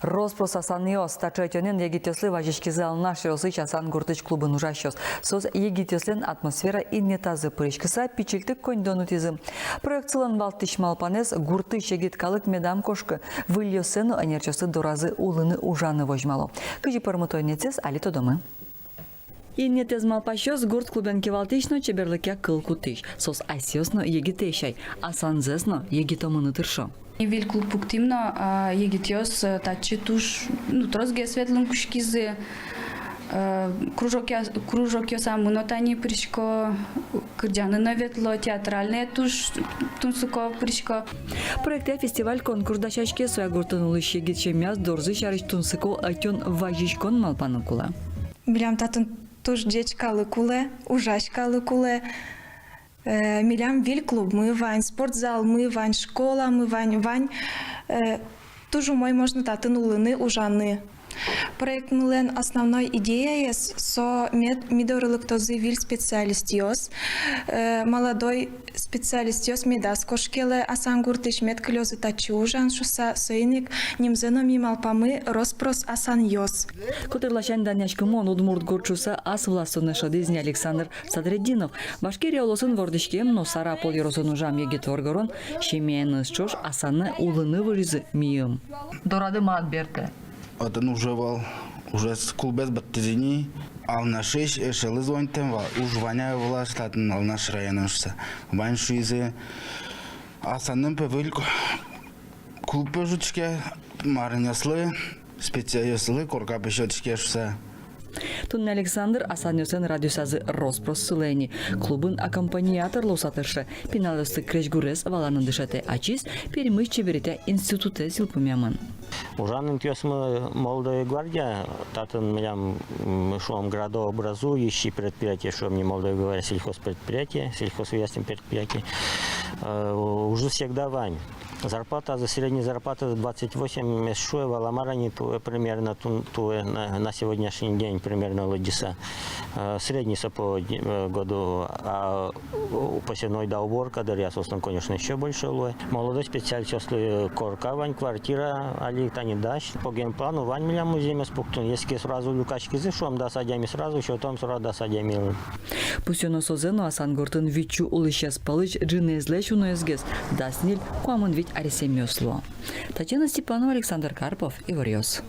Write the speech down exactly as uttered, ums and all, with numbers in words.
Рос-прос асанъёс. Таӵе ӧтёнэн егитъёслы вазиськизы Алнаш ёросысь Асан гуртысь клубын ужасьёс. Соос егитъёслэн атмосфера иннетазы пыриськыса пичильтык коньдон утӥзы. Проектсылэн валтӥсь малпанэз: гуртысь егит калык медам кошкы, выльёссэ но ӧнерчиосты доразы улыны-ужаны возьмало. Кызьы пӧрмыто иннетсэс, али тодомы. Иннетэз малпасьёс — гурт клубен кивалтӥсь но чеберлыкъя кыл кутӥсь. Соос асьсэос но егитэсь ай, асанзэс но егитомыны тыршо. Виль клуб пуктӥм но, а, егитъёс, э, татчы туж, ну, тросгес ветлыны кутскизы. Э, кружокъя-, кружокъёсамы но тани пырисько, кырӟаны но ветло, театральной туж тунсыко пырисько. Проектэ фестиваль-конкурс дасяське. Соя гуртын улӥсь егит семьяос дорзы сярысь тунсыко ӧтён, вазиськон малпаны кулэ. Милям татын туж ӟеч калык улэ, ужась калык улэ. Э, милям виль клубмы вань, спортзалмы вань, школамы вань, вань. Э, туж умой можно татын улыны, ужаны. Проектмылэн основной идеяез со мед ми доры лыктозы виль специалистъёс, э, молодой специалистъёс медаз кошкелэ Асан гуртысь, мед кылёзы татчы ужан шуса. Соин ик нимзэ но ми малпамы «Рос-прос асанъёс». Котыр ласянь данъяськымон, удмурт гурт шуса ас вылаз туннэ шӧдӥз ни Александр Садретдинов. Башкирия улосын вордӥськем но Сарапул ёросын ужам егит воргорон семьяеныз ӵош Асанэ улыны выжизы миым. Дорады мар бертэ? Отын уже вал, уже с-, клубез быдтӥзы ни, Алнашысь эшелы звонитом вал, уж вань-а, ӧвӧл-а татын Алнаш районын шуса. Вань шуизы. Асанын пе выль ку-, клуб пе ӝутӥське, марынъёслы, специалистъёслы корка пе сётӥське шуса. Туннэ Александр асанъёслэн радъёсазы рос-прос сылэ ни. Клубын аккомпаниатор луыса тырше, пиналъёслы крезьгурез валаны дышетэ. Ачиз Пермысь чеберетъя институтэз йылпумъямын. Ужан интыосмы «Молодая гвардия», татын милям, м, шуом, градообразующий предприятие, шуом, не «Молодая гвардия», сельхозпредприятие, сельхозхозяйственное предприятие. Э, ужзы всегда вань. Зарплатазы, средняя зарплата двадцать восемь, эшшо валамарани туэ примерно, тун-, туэ на, на сегодняшний день примерно лыдӟыса. Э, средний со по, э, году, а, э, посевной да уборка дыръя соослэн, конечно, ещё больше луэ. Молодой специалистъёслы корка вань, квартира, али тани дась. По генплану вань милям музъемез пуктыны. Если сразу люкаськизы, шуом, дас адями сразу, сётом сразу дас адямилы. Пусйоно созэ но, Асан гуртын витьсю улӥсез пӧлысь ӝынызлэсь уноезгес дас ньыль-куамын вить аресъемъёс луо. Татьяна Степанова, Александр Карпов, «Иворъёс».